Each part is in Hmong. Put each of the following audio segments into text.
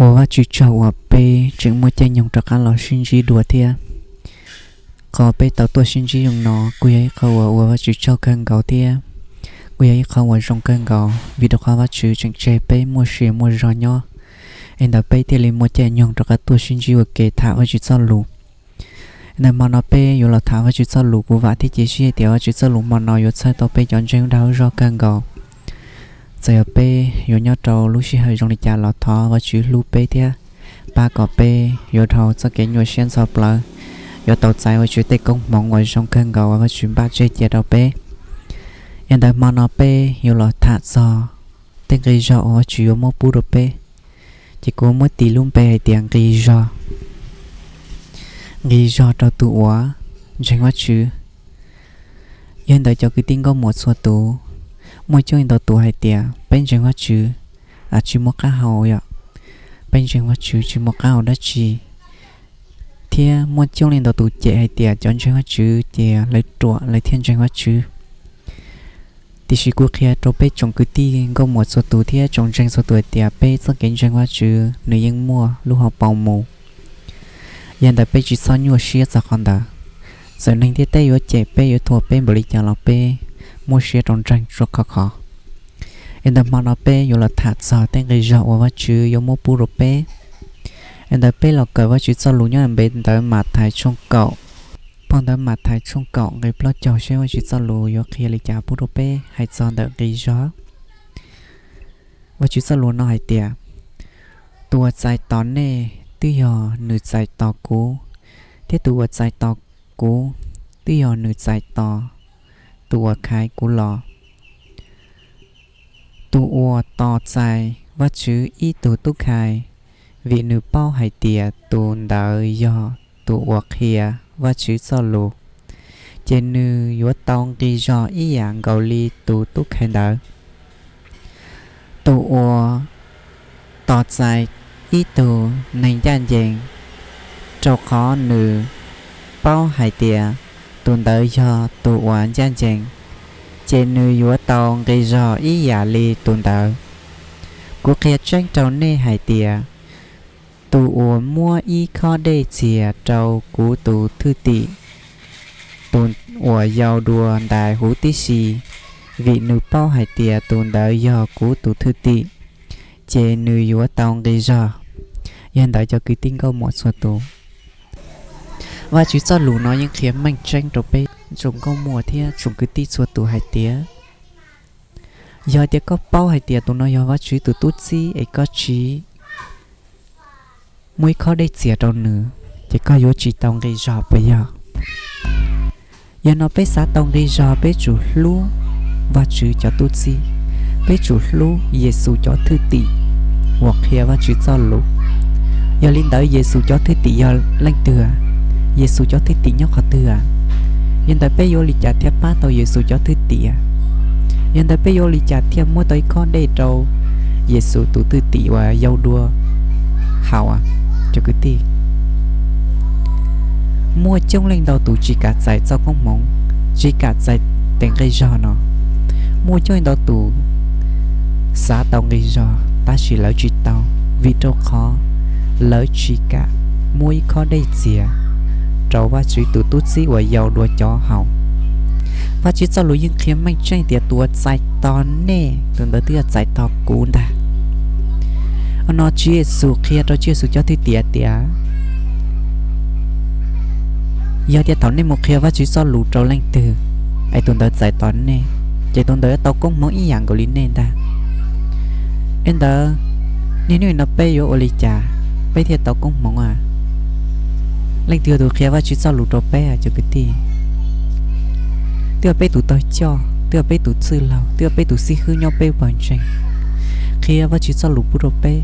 Ua Vajtswv tsaug uas peb tseem muaj caij nyoog rov qab los sib ntsib dua thiab. Qhov peb tau tuaj sib ntsib zoo no kuj yog ib qho uas ua Vajtswv tsaug kawg nkaus thiab kuj yog ib qho uas zoo kawg nkaus, vim rau qhov Vajtswv tseem tseg peb muaj sia muaj zog nyob, es ntawd peb thiaj li muaj caij nyoog rov qab tuaj sib ntsib ua ke tham Vajtswv txoj lus. Ntawm hmo no peb yuav los tham Vajtswv txoj lus, kuv vam thiab cia siab tias Vajtswv txoj lus hmo no yuav txhawb tau peb cov ntseeg ub dag ub zog kawg nkaus. Txawm yog peb yuav nyob rau lub sij hawm zoo li cas los thov Vajtswv hlub peb thiab pab kom peb yuav dhau txoj kev nyuaj siab ntxhov plawv, yuav tau txais Vajtswv tej koob hmoov uas zoo kawg nkaus uas Vajtswv npaj tseg cia rau peb. Yog ntawd hmo no peb yuav los tham txog tej nqi zog uas Vajtswv yuav muab pub rau peb, ces kuv muab tis lub npe hais tias nqi zog. Nqi zog rau tus uas ntseeg Vajtswv. Yog li ntawd cov kwv tij nkauj muam txhua tus, muaj coob leej ntau tus hais tias peb ntseeg Vajtswv tsis muaj qab hau yom, peb ntseeg Vajtswv tsis muaj qab hau dab tsi, thiab muaj coob leej ntau tus cem hais tias cov ntseeg Vajtswv ces lawv ruam lawv thiaj ntseeg Vajtswv. Tiam sis kuv qhia rau peb tsoom kwv tij nkauj muam txhua tus thiab tsoom ntseeg txhua tus hais tias peb txoj kev ntseeg Vajtswv nws yeej muaj lub hauv paus mus. Yog ntawd peb tsis txhob nyuaj siab txog qhov ntawd. Txawm neeg ntiaj teb yuav cem peb yuav thuam peb npaum li cas los peb muab siab rau ntseeg tsuas khov kho. Yog ntawd hmo no peb yuav los tham txog tej nqi zog uas Vajtswv yuav muab pub rau peb. Yog ntawd peb los kawm Vajtswv txoj lus nyob npe ntawv Mathais tshooj kaum. Phau ntawv Mathais tshooj kaum nqe plaub caug seb Vajtswv txoj lus yuav qhia li cas pub rau peb hais txog ntawm nqi zog. Vajtswv txoj lus no hais tias, tus uas txais tos nej twb yog nws txais tos kuv, thiab tus uas txais tos kuv twb yog nws txais tos tus uas khaiv kuv los. Tus uas tos txais Vajtswv ib tug tub khai, vim nws paub hais tias tus ntawd yog tus uas qhia Vajtswv txoj lus, ces nws yuav tau nqi zog ib yam nkaus li tus tub khai ntawd. Tus uas tos txais ib tug neeg ncaj ncees, rau qhov nws paub hais tias tus ntawd yog tus uas ncaj ncees, ces nws yuav tau nqi zog ib yam li tus ntawd. Kuv qhia tseeb rau nej hais tias, tus uas muab ib khob dej txias rau kuv tus thwj tim, tus uas yau dua ntais huv tib si, vim nws paub hais tias tus ntawd yog kuv tus thwj tim, ces nws yuav tau nqi zog. Yog ntawd cov kwv tij nkauj muam txhua tus, Vajtswv txoj lus no yeej qhia meej tseeb rau peb tsoom nkauj muam thiab tsoom kwv tij txhua tus hais tias, yog tias koj paub hais tias tus no yog Vajtswv tus tub txib es koj tsis muab ib khob dej txias rau nws, ces koj yuav tsis tau nqi zog puas yog? Yog no peb xav tau nqi zog peb tsum hlub Vajtswv cov tub txib, peb tsum hlub Yexus cov thwj tim uas qhia Vajtswv txoj lus. Yog li ntawd Yexus cov thwj tim yog leej twg? Yexus cov thwj tim nyob qhov twg? Yog ntawd peb yuav ua li cas thiaj pab tau Yexus cov thwj tim? Yog ntawd peb yuav ua li cas thiaj muab tau ib khob dej rau Yexus tus thwj tim uas yau dua haus? Cov kwv tij, muaj coob leej ntau tus tsis kam txais txoj koob hmoov, tsis kam txais tes nqi zog no. Muaj coob leej ntau tus xav tau nqi zog tab sis lawv tsis tau, vim rau qhov lawv tsis kam muab ib khob dej txias rau Vajtswv tus tub txib uas yau dua cov haus. Vajtswv txoj lus yeej qhia meej tseeb tias tus uas txais tos nej, tus ntawd twb yog txais tos kuv ntag. No Tswv Yexus qhia rau Tswv Yexus cov thwj tim tias, yog tias thaum nej mus qhia Vajtswv txoj lus rau leej twg, es tus ntawd txais tos nej, ces tus ntawd yuav tau koob hmoov ib yam nkaus li nej ntag. Es ntawd, niaj hnub no peb yuav ua li cas peb thiaj tau koob hmoov? Leej twg yog tus qhia Vajtswv txoj lus rau peb cov kwv tij? Twb yog peb tus tawg coj, twb yog peb tus txwj laug, twb yog peb tus xib hwb nyob peb pawg ntseeg qhia Vajtswv txoj lus pub rau peb.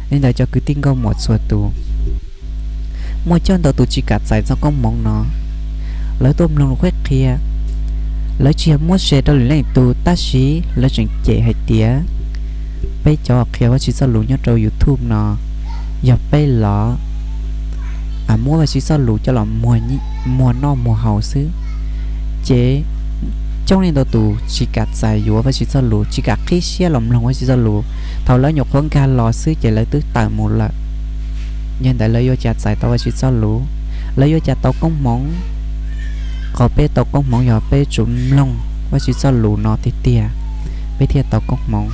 Li ntawd cov kwv tij nkauj muam txhua tus, muaj coob ntau tus tsis kam txais txoj koob hmoov no. Lawv tuaj mloog lus qhuab qhia, lawv tsis yog muab share rau lwm leej tus, tab sis lawv tseem cem hais tias peb cov qhia Vajtswv txoj lus nyob rau YouTube no yog peb los muab Vajtswv txoj lus coj los muag noj muag haus xwb. Ces coob leej ntau tus tsis kam txais yuav Vajtswv txoj lus, tsis kam qhib siab los mloog Vajtswv txoj lus. Thaum lawv nyuam qhuav nkag los xwb ces lawv twb tawm mus lawm. Yog ntawd lawv yuav cas txais tau Vajtswv txoj lus? Lawv yuav cas tau koob hmoov? Qhov peb tau koob hmoov yog peb tsum mloog Vajtswv txoj lus no tiag tiag, peb thiaj tau koob hmoov.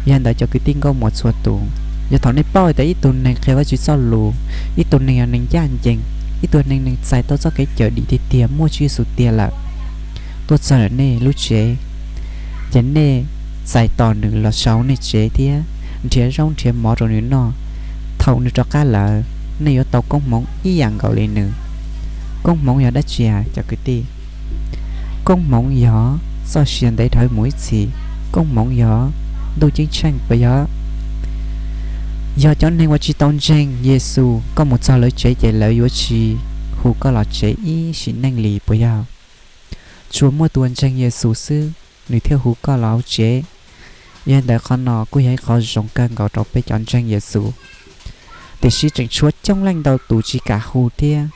Yog ntawd cov kwv tij nkauj muam txhua tus, yog thaum nej paub hais tias ib tug neeg qhia Vajtswv txoj lus, ib tug neeg yog neeg ncaj ncees, ib tug neeg neeg txais tau txoj kev cawm dim tiag tiag muaj Tswv Yexus tiag lawm, tuaj txog ntawm nej lub tsev, ces nej txais tos nws los saum nej tsev thiab nrhiav zaub nrhiav mov rau nws noj. Thaum nws rov qab lawm, nej yuav tau koob hmoov ib yam nkaus li nws. Koob hmoov yog dab tsi cov kwv tij? Koob hmoov yog txoj sia ntev dhawv mus ib txhis. Koob hmoov yog ntuj ceeb tsheej puas yog? Yog cov neeg uas tsis tau ntseeg Yexus, koj mus txog lawv tsev ces lawv yuav tsis hu koj los tsev ib sim neej li puas yog? Tsuas muaj tus uas ntseeg Yexus xwb, nws thiaj hu koj los hauv tsev. Yog li ntawd qhov no kuj yog ib qhov zoo kawg nkaus rau peb cov ntseeg Yexus. Tiam sis tseem tshuav coob leej ntau tus tsis kam hu thiab.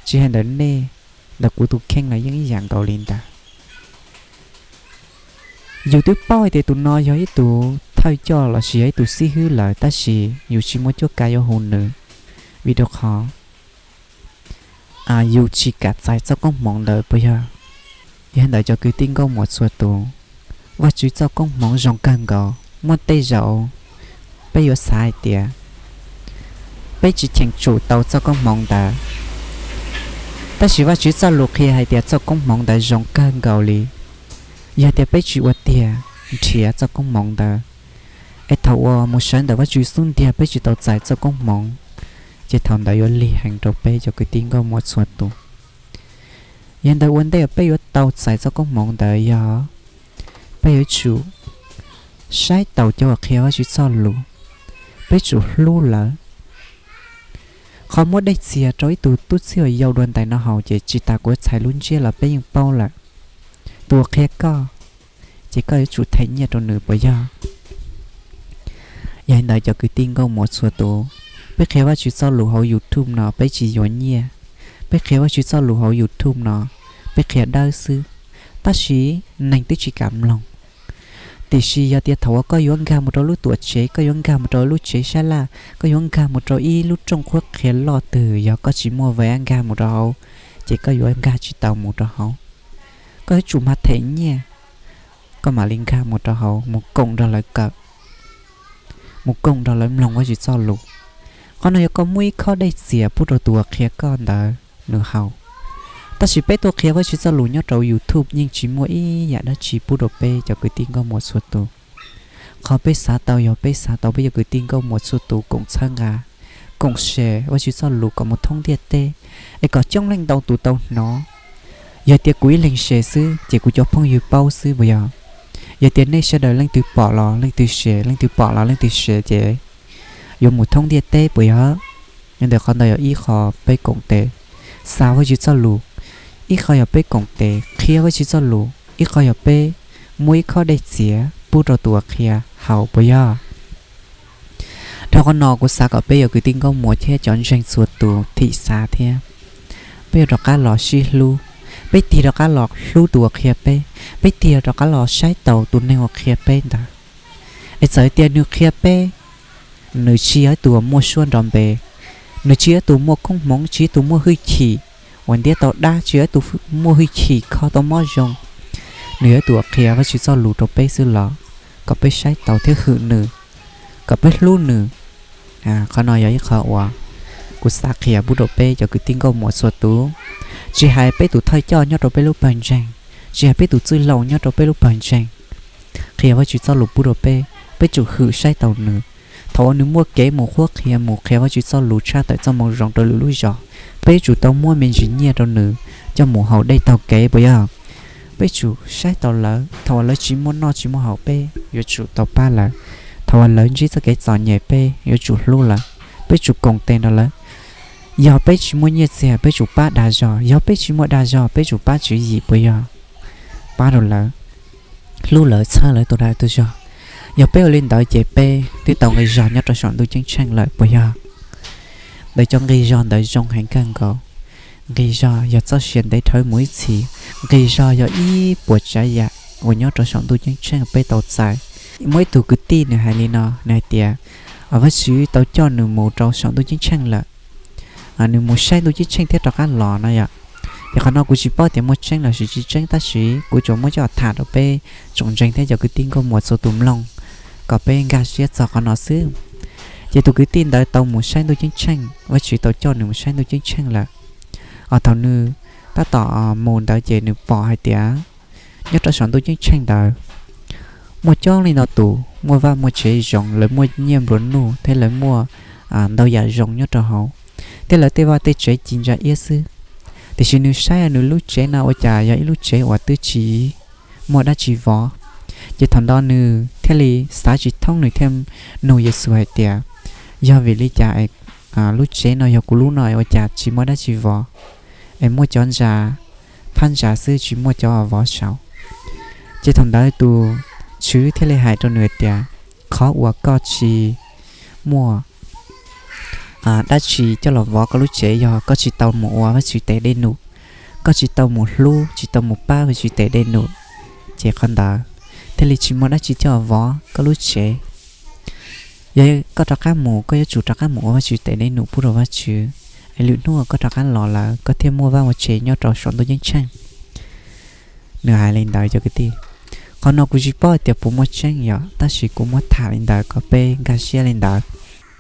Tsis hais ntawm nej, ntawm kuv tus kheej los yeej ib yam nkaus li ntawd. Yus twb paub hais tias tus no yog ib tus thawj coj lossis yog ib tus xib hwb lawm, tab sis yus tsis muaj cuab kav yuav hu nws, vim rau qhov yus tsis kam txais txoj koob hmoov ntawd puas yog? Yog li ntawd cov kwv tij nkauj muam txhua tus, Vajtswv txoj koob hmoov zoo kawg nkaus. Muaj tej zaum peb yuav xav hais tias peb tsis cheem tsum tau txoj koob hmoov ntawd, tab sis Vajtswv txoj lus qhia hais tias txoj koob hmoov ntawd zoo kawg nkaus li. Yog tias peb tsis ua tiag nrhiav txoj koob hmoov ntawd, es thaum uas mus sawv ntawm Vajtswv xub ntiag peb tsis tau txais txoj koob hmoov, ces thaum ntawd yuav lig heev rau peb cov kwv tij nkauj muam txhua tus. Yog li ntawd ua ntej uas peb yuav tau txais txoj koob hmoov ntawd yog peb yuav tsum saib taus cov uas qhia Vajtswv txoj lus, peb tsum hlub lawv. Qhov muab dej txias rau ib tug tub txib uas yau dua ntais no haus ces tsis tas kuv txhais lub ntsiab los peb yeej paub lawm. Tus uas qhia koj, ces koj yuav tsum them nyiaj rau nws puas yog? Yog li ntawd cov kwv tij nkauj muam txhua tus, peb qhia Vajtswv txoj lus hauv YouTube no peb tsis yuav nyiaj. Peb qhia Vajtswv txoj lus hauv YouTube no, peb qhia dawb xwb, tab sis neeg twb tsis kam mloog. Tiam sis yog tias thaum uas koj yuav nkag mus rau lub tuam tsev, koj yuav nkag mus rau lub tsev sab laj, koj yuav nkag mus rau ib lub rooj qhuab qhia loj twg, yog koj tsis muaj vab nkag mus rau hauv, ces koj yuav nkag tsis tau mus rau hauv. Koj yuav tsum mas them nyiaj, koj mam li nkag mus rau hauv mus koom nrog lawv kawm, mus koom nrog lawv mloog Vajtswv txoj lus. Qhov no yog koj muab ib khob dej txias pub rau tus uas qhia koj ntawd nws haus. Tab sis peb tuaj qhia Vajtswv txoj lus nyob rau YouTube yeej tsis muaj ib yam dab tsi pub rau peb cov kwv tij nkauj muam txhua tus. Qhov peb xav tau yog peb xav tau peb cov kwv tij nkauj muam txhua tus koom txhawb nqa, koom share Vajtswv txoj lus kom mus thoob ntiaj teb, es kom coob leej ntau tus tau hnov. Yog tias kuv ib leeg share xwb ces kuv cov phooj ywg paub xwb puas yog? Yog tias nej sawv daws leej twg pom los leej twg share, leej twg pom los leej twg share ces yuav mus thoob ntiaj teb puas yog? Yog ntawm qhov ntawd yog ib qho peb koom tes xa Vajtswv txoj lus, ib qho yog peb koom tes qhia Vajtswv txoj lus, ib qho yog peb muab ib khob dej txias pub rau tus uas qhia haus puas yog? Dhau qhov no kuv xav kom peb yog kwv tij nkauj muam thiab cov ntseeg txhua tus thim xav thiab. Peb yuav rov qab los sib hlub, peb tig rov qab los hlub tus uas qhia peb, peb tig rov qab los saib taus tus neeg uas qhia peb ntawd. Es txawm tias nws qhia peb, nws tsis yog ib tus uas muaj suab nrov npe, nws tsis yog ib tus muaj koob hmoov, tsis yog ib tus muaj hwj chim uas ntiab tau dab, tsis yog ib tus muaj hwj chim kho tau mob zoo, nws yog ib tus uas qhia Vajtswv txoj lus rau peb xwb los kom peb saib taus thiab hwm nws, kom peb hlub nws. Qhov no yog ib qho uas kuv xav qhia pub rau peb cov kwv tij nkauj muam txhua tus, tsis hais peb tus thawj coj nyob rau peb lub pawg ntseeg, tsis hais peb tus txwj laus nyob rau peb lub pawg ntseeg, qhia Vajtswv txoj lus pub rau peb, peb tsum hwm saib taus nws. Thaum uas nws muaj kev mus qhuab qhia, mus qhia Vajtswv txoj lus tshaj tawm txoj moo zoo rau lwm lub zos, peb tsum tau muab me ntsis nyiaj rau nws coj mus haus dej taug kev puas yog? Peb tsum saib taus lawv, thaum uas lawv tsis muaj noj tsis muaj haus peb yuav tsum tau pab lawv. Thaum uas lawv ntsib txoj kev txom nyem peb yuav tsum hlub lawv, peb tsum koom tes nrog lawv. Yog peb tsis muaj nyiaj txiag peb tsum pab dag zog, yog peb tsis muaj dag zog peb tsum pab tswv yim puas yog? Pab rau lawv, hlub lawv txhawb lawv tus dag tus zog. Yog peb ua li ntawd ces peb twb tau nqi zog nyob rau saum ntuj ceeb tsheej lawm puas yog? Ntawm cov nqi zog ntawd zoo heev kawg nkaus. Nqi zog yog txoj sia ntev dhawv mus ib txhis. Nqi zog yog ib puas tsav yam uas nyob rau saum ntuj ceeb tsheej peb tau txais. Muaj ib tug kwv tij nws hais li no, nws hais tias, Vajtswv tau coj nws mus rau saum ntuj ceeb tsheej lawm. Nws mus saib ntuj ceeb tsheej thiab rov qab los no yom. Ces qhov no kuv tsis paub tias muaj tseeb los sis tsis tseeb, tab sis kuv tsuas muab coj tham rau peb tsoom ntseeg thiab cov kwv tij nkauj muam txhua tus mloog, kom peb nkag siab txog qhov no xwb. Ces tus kwv tij ntawd tau mus saib ntuj ceeb tsheej, Vajtswv tau coj nws mus saib ntuj ceeb tsheej lawm. Thaum nws tab tom mus ntawd ces nws pom hais tias nyob rau saum ntuj ceeb tsheej ntawd muaj coob leej ntau tus muaj vaj muaj tsev zoo, lawv muaj nyiaj nplua nuj thiab lawv muaj ntau yam zoo nyob rau hauv, thiab lawv tej vaj tej tsev ci ntsa iab xwb. Tiam sis nws saib nws lub tsev no ua cas yog ib lub tsev uas twb tsis muaj dab tsi vov. Ces thaum ntawd nws thiaj li xav tsis thoob, nws thiaj nug Yexus hais tias, Yog vim li cas es lub tsev no yog kuv lub no ua cas tsis muaj dab tsi vov, es muaj cov ntsa phab ntsa xwb tsis muaj cov vov saud? Ces thaum ntawd tus tswv thiaj li hais rau nws tias, Qhov uas koj tsis muaj dab tsi coj los vov koj lub tsev yog koj tsis tau mus ua Vajtswv tes dej num, koj tsis tau mus hlub, tsis tau mus pab Vajtswv tes dej num, ces qhov ntawd thiaj li tsis muaj dab tsi coj vov koj lub tsev. Yog koj rov qab mus, koj yuav tsum rov qab mus ua Vajtswv tes dej num pub rau Vajtswv, es lwm hnub koj rov qab los lawm koj thiaj muaj vaj muaj tsev nyob rau saum ntuj ceeb tsheej. Nws hais li ntawd cov kwv tij. Qhov no kuv tsis paub tias puas muaj tseeb yom, tab sis kuv muab tham li ntawd kom peb nkag siab li ntawd.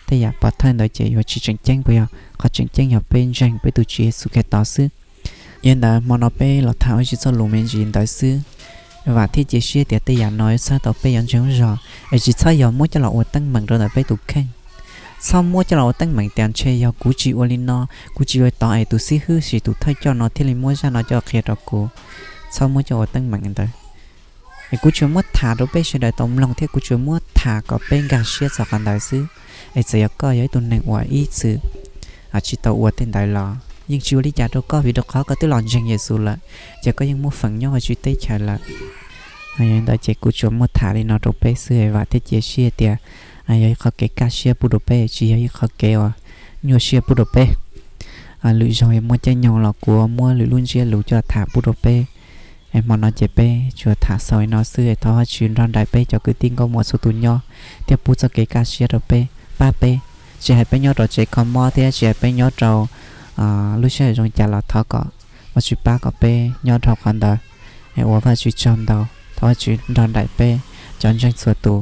Tej yam pov thawj ntawd ces yuav tsis tseem ceeb puas yog? Qhov tseem ceeb yog peb ntseeg peb tus Tswv Yexus Khetos xwb. Yog li ntawd hmo no peb los tham ua tsis txoj lus me ntsis ntawd xwb. Vam thiab cia siab tias tej yam no yuav txhawb tau peb yuav ntseeg zog, es tsis txhob yog muab coj los ua teeb meem rau ntawm peb tus kheej. Txhob muab coj los ua teeb meem tias ntshe yog kuv tsis ua li no, kuv tsis ua tod es tus xib hwb sis tus thawj coj no thiaj li muab zaj no coj qhia rau kuv. Txhob muab coj ua teeb meem ntawd. Es kuv tsuas muab tham rau peb sawv daws tau mloog thiab kuv tsuas muab tham kom peb nkag siab txog qhov ntawd xwb. Es txawm yog koj yog ib tug neeg uas ib txwm tsis tau ua tej ntawd los yeej tsis ua li cas rau koj, vim rau qhov koj twb los ntseeg Yexus lawm, ces koj yeej muaj feem nyob Vajtswv teb chaws lawm. Yog li ntawd ces kuv tsuas muab tham li no rau peb xwb, vam thiab cia siab tias yog ib qho kev kaj siab pub rau peb, tsis yog ib qho kev uas nyuaj siab pub rau peb. Lwm zaug yog muaj caij nyoog los kuv muab lwm lub ntsiab lus coj tham pub rau peb. Es hmo no ces peb tsuas tham xaus li no xwb, thov Vajtswv nrog nraim peb cov kwv tij nkauj muam txhua tus nyob thiab pub txoj kev kaj siab rau peb, pab peb. Tsis hais peb nyob rau tsev kho mob thiab tsis hais peb nyob rau lub sij hawm zoo cas los thov kom Vajtswv pab kom peb nyob rau qhov ntawd es ua Vajtswv tsaug ntau. Thov Vajtswv nrog nraim peb cov ntseeg txhua tus.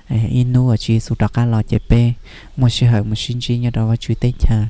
Ib hnub uas Tswv Yexus rov qab los ces peb muaj sij hawm mus sib ntsib nyob rau Vajtswv teb chaws.